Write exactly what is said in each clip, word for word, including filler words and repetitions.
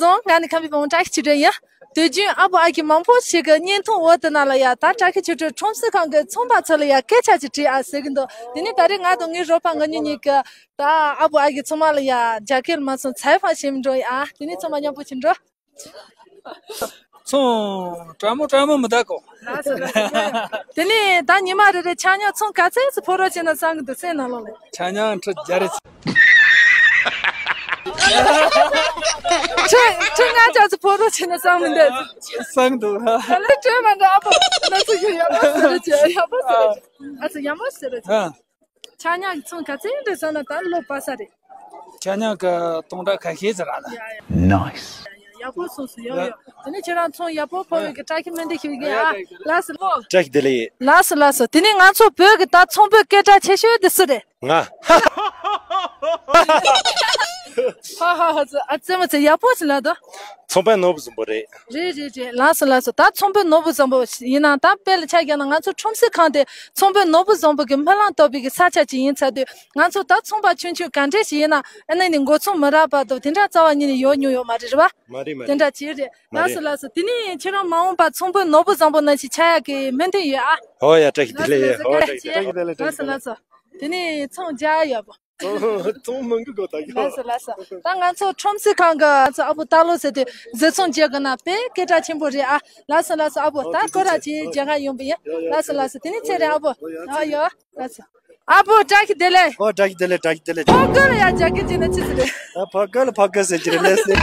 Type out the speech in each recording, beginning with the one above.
སོང་། ང་ནི་ཁམས་པའི་བུ་མོ་བཀྲ་ཤིས་ཆོས་སྒྲོན་ཡིན། དུས་རྒྱུན་ཨ་བུ་ཨ་ཁུ་མང་པོ་ཞིག་གི་བརྙན་ཐུང་འོག་དེ་ནང་ལ་ཡ་ད་བཀྲ་ཤིས་ཆོས་སྒྲོན་ཁྲོམ་གཟིགས་ཁང་གི་ཚོང་པ་ཚོ་ལ་ཡ་སྐད་ཆ་ཅིག་དྲིས་ཨ་ཟེར་གི་འདུག་དེ་ནས་ད་རེས་ང་དང་ངའི་རོགས་པ་ང་གཉིས་གཉིས་ཀྱིས་ད་ཨ་བུ་ཨ་ཁུ་ཚང་མ་ལ་ཡ་རྒྱ་སྐད་ལ་མ་སོང་ཚའི་ཧྥང་བྱེད་མི་འགྲོ་ཡ། དེ་ནས་ཚང་མ་མཉམ་པོ་ཅིག་འགྲོ། ཚོང་དྲ་མོ་དྲ་མོ་མི་ད་གོ། དེ་ནས་ད་ཉི་མ་རེ་རེ་ཆ་སྙོམས་ཚོང་ག་ཚད་ཙམ་ཕོ་རོག་བྱས་ན་བསམ་གི་འདུག་སེམས་ནང་ལོགས་ལ། ཆ་སྙོམས་ཁྲི་བརྒྱ་རེ། ཁྲི་ཁྲི་ལྔ་བརྒྱ་ཙམ་ཕོ་རོག་བྱས་ན་བསམ་གི་འདུག་བསམ་གི་འདུག་ད་ལས་སྤྲོད་མ་འདྲ་ཨ་ཕོ་ང་ཚོ་ཡོད་ཡག་པོ་ཟེར་རེད་ཅེ་ཡག་པོ་ཟེར་རེད་ཅེ། ཨ་ཚོ་ཡག་པོ་ཟེར་རེད་ཅེ། ཨ། ཆ་སྙོམས་ཀྱི་ཚོང་ག་ཚད་འདྲ་བཟོ་ན་ད་ལོ་པ་ས་རེད། ཆ་སྙོམས་ཀྱི་སྟོང་ཕྲག་ཁ་ཤས་ཟེར་ར་ལ། ཡ་ཡ། Nice. ཡ་ཡ་ཡག་པོ་སོང་སོང་ཡོ་ཡོ། དེ་ནས་ཁྱེད་རང་ཚོང་ཡག་པོ་ཕོ་བའི་གི་བཀྲ་ཤིས་སྨོན་འདུན་ཞུ་གི་ཨ། ལགས་སོ་ལོ། བཀྲ་ཤིས་བདེ་ལེགས། ལགས་སོ་ལགས་སོ། དེ་ནས་ང་ཚོ་བོད་ཀྱི་ད་ཚོང་པའི་སྐད་གྲགས་ཆེ་ཤོས་དེ་སུ་རེད། ང་། ཧ་ཧ་ཧ་ཨ་ཙེ་མོ་ཙེ་ཡག་པོ་ཞིག་ལ་དོ། ཚོང་པའི་ནོར་བུ་བཟང་པོ་རེད། རེད་རེད་རེད། ལགས་སོ་ལགས་སོ། ད་ཚོང་པའི་ནོར་བུ་བཟང་པོ་ཡིན་ནའང་ད་དཔེ་ལ་ཆ་བཞག་ན་ང་ཚོ་ཁྲོམ་གཟིགས་ཁང་དེ་ཚོང་པའི་ནོར་བུ་བཟང་པོ་གི་སྨོན་ལམ་བཏབ་པའི་གི་ས་ཆ་ཅིག་ཡིན་ཚར་དུས་ང་ཚོ་ད་ཚོང་པ་ཆུང་ཆུང་ག་འདྲས་ཞིག་ཡིན་ན་ཨ་ནི་ནི་འགོ་ཚོང་མི་རག་པ་དང་དེ་འདྲ་རྩ་བ་ཉིད་ནས་ཡོད་མྱོང་ཡོད་མ་རེད་རེད་བ། མ་རེད་མ་དེ་རེད། འདྲ་ཅིག་རེད། མ་ལགས་རེད། སོ་ལགས་སོ། དེ་ནས་ཁྱེད་རང་མ་འོངས་པ་ཚོང་པའི་ནོར་བུ་བཟང་པོ་ནང་བཞིན་ཆགས་ཡག་གི་སྨོན་འདུན་ཡོད་ཨ། ཨོ་ཡ་བཀྲ་ཤིས་བདེ་ལེགས་ཡ། ཨོ་བཀྲ་ཤིས་བདེ་ལེགས། ལགས་སོ་ལགས་སོ། དེ་ནས་ཚོང་རྒྱག་ཡག་པོ། ཚོང་མང་གི་གོ་ད་གི། ལགས་སོ་ལགས་སོ། ད་ང་ཚོ་ཁྲོམ་གཟིགས་ཁང་གི་ང་ཚོ་ཨ་བུ་སྟག་ལོ་ཟེར་དུས་བཟའ་ཚང་བྱེད་དགོས་ན་དཔེ་སྐད་གྲགས་ཆེན་པོ་རེད་ཨ། ལགས་སོ་ལགས་སོ་ཨ་བུ། ད་སྐོར་ར་ཅིག་མཇལ་ཁ་ཡོང་པ་ཡིན། ལགས་སོ་ལགས་སོ། དེ་ནས་ཚེ་རིང་ཨ་བུ། ཨ་ཡོ། ལགས་སོ། ཨ་བུ་བཀྲ་ཤིས་བདེ་ལེགས། ཨོ་བཀྲ་ཤིས་བདེ་ལེགས་བཀྲ་ཤིས་བདེ་ལེགས། ཕོ་རྒོད་ལ་ཡ་རྒྱ་སྐད་བྱས་ན་ཅི་ཟེར་རེད། ཨ་ཕོ་རྒོད་ལ་ཕོ་རྒོད་ཟེར་གྱི་རེད་ལགས་སེ།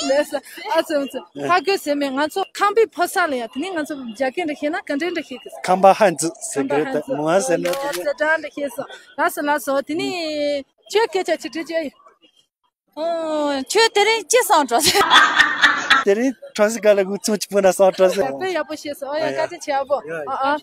ལགས་སོ། ཨ་ཙི་ཨ་ཙི། ཕོ་རྒོད་ཟེར་མེད། ང་ཚོ་ཁམས་པའི་ཕོ་གསར་ལ་ཡ་དེ་ནས་ང་ཚོ་རྒྱ་སྐད་འདྲ་ཤེས་ན་ག་འདྲ་འདྲ་ཤེས་གི། ཁམས་པ་ཧན་ཙི་ཟེར་གི་རེད་ད་མོ་ཧན་ཟེར་ན། ཟེར་གྲངས་འདྲ་ཤེས་སོ། ལགས་སོ་ལགས་སོ། དེ་ནས་ཁྱོད་སྐད་ཆ་ཅིག་དྲིས་ཅི་ཨེ། ཨོ། ཁྱོད་དེ་རིང་ཅི་སོང་འགྲོ་ཟེར། དེ་རིང་ཁྲོམ་གཟིགས་སྒང་ལ་གུ་ཚོང་ཅི་པོ་ན་སོང་འགྲོ་ཟེར། དཔེ་ཡག་པོ་ཤེས་སོང་། ཨོ་ཡ། བཀའ་དྲིན་ཆེ་ཨ་བོ། ཨ་ཨ།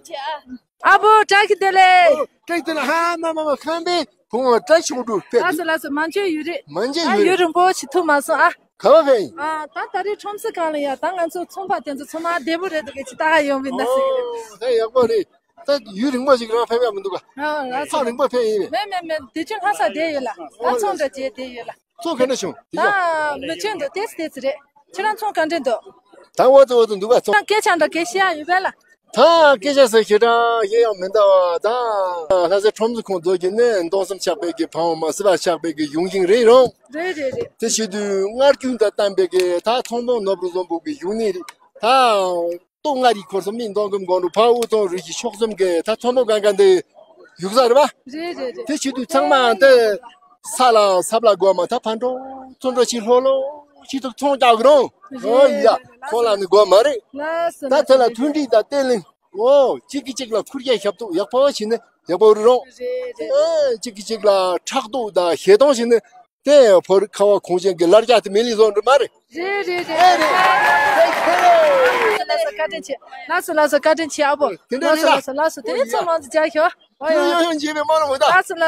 ཨ་བོ་བཀྲ་ཤིས་བདེ་ལེགས། བཀྲ་ཤིས་བདེ་ལེགས། ཧ་མ་མ་མ་ཁམས་པའི་བུ་མོ་བཀྲ་ཤིས་ཆོས་སྒྲོན་ཕེབས། ལགས་སོ་ལགས་སོ། མ་འཇོན་ཡུན་རིང་། མ་འཇོན་ཡུན་རིང་། ཡུན་རིང་པོ་ཞིག་ཐུག་མ་སོང་ཨ། ག་བ་ཕེབས་ཡིན། ཨ་ད་ད་རེས་ཁྲོམ་གཟིགས་ཁང་ལ་ཡ་ད་ང་ཚོ་ཚོང་པ་དེ་ཚོ་ཚང་མ་བདེ་པོ་རེད་འདུག་གི་ཅི་ད་ཡོང་བའི་ན་ཟེར་གི་རེད། ཨོ་ད་ཡག་པོ་རེད། ད་ཡུན་རིང་པོ་ཞིག་རང་ཕེབས་ཡ་མི་འདུག་ག་ཨ་ལགས་སོ། ཐག་རིང་པོ་ཕེབས་ཡིན་པས། མེད་མེད་མེད། དུས་ཆུང་ལྷ་ས་བསྡད་ཡོད་ལ། ད་ཚོང་འདྲ་བྱས་བསྡད་ཡོད་ལ། ཚོང་ག་འདྲ་བྱུང་དེ་ད་ཡོད། མི་ཆུང་འདུག་ཏེས་ཏེས་རེད། ཁྱེད་རང་ཚོང་ག་འདྲ་འདུག་ད་འོ་ཙི་འོ་ཙི་འདུག་ག་ཚོང་། ད་སྐད་ཆ་འདྲ་སྐད་བཤད་ཡ་ཡོད་པས་ལ། ད་སྐད་ཆ་ཟེར་ཁྱེད་རང་ཡིན་ཡང་མི་འདའ་བ་ད། ལྷ་སའི་ཁྲོམ་གཟིགས་ཁང་རྫོགས་ཀྱི་ནས་སྟོང་གསུམ་ཆགས་པའི་གི་ཕ་བོང་མ་སྲིད་པ་ཆགས་པའི་གི་གཞུང་ཤིང་རེད་རུང་། རེད་རེད་རེད། དེ་བྱེད་དུས་སྔར་རྒྱུན་དང་བསྟན་པའི་གི་ད་ཚོང་དཔོན་ནོར་བུ་བཟང་པོ་གི་གཞུང་ནས་ད། སྟོད་མངའ་རིས་འཁོར་གསུམ་མི་མདོ་ཁམས་སྒང་དྲུག་ཕར་དབུས་གཙང་རུ་བཞི་ཕྱོགས་གསུམ་གྱི་ད་ཚོང་པ་གང་ག་འདི་ཡོད་ས་རེད་པ། རེད་རེད་རེད། དེ་བྱེད་དུས་ཚང་མ་འདི་ས་ལ་སབ་ལ་སྒོ་མ་ད་ཕར་འགྲོ་ཚུར་འགྲོ་ཞིག་ལྷོད་ལྷོད་ཞིག་ཏུ་ཚོང་རྒྱག་གི་རུང་། ཨོ་ཡ། ཁོང་ལ་ནི་དགོས་མ་རེད། ད་དེ་ལ་མཐུན་སྒྲིལ་དང་བརྟན་ལྷིང་། ཨོ་གཅིག་གིས་གཅིག་ལ་ཁུར་རྒྱ་ཞབས་ཏོག་ཡག་པོ་བྱས་ནས་ཡག་པོ་རེད་རུང་། རེད་རེད། ཨེ་གཅིག་གིས་གཅིག་ལ་ཕྲག་དོག་དང་ཞེ་སྡང་བྱས་ནས། དེ་ཡང་བོད་རིགས་ཁ་བ་གངས་ཅན་གྱི་ལར་རྒྱ་དེ་མི་ལི་བཟོ་འདྲ་མ་རེད། རེད་རེད་རེད། ཨེ་རེད། ལགས་སོ་བཀའ་དྲིན་ཆེ། ལགས་སོ་ལགས་སོ་བཀའ་དྲིན་ཆེ་ཨ་བོ། དེ་འདྲ་ལགས་སོ་རེད་ལགས་སོ་ལགས་སོ། དེ་ནས་ཚོང་མང་ཙམ་རྒྱག་ཤོག་ཨོ་ཡོ། ཡོང་ཡོང་བྱེད་པའི་མ་ལོ་མོ་ད། ལགས་སོ་ལགས་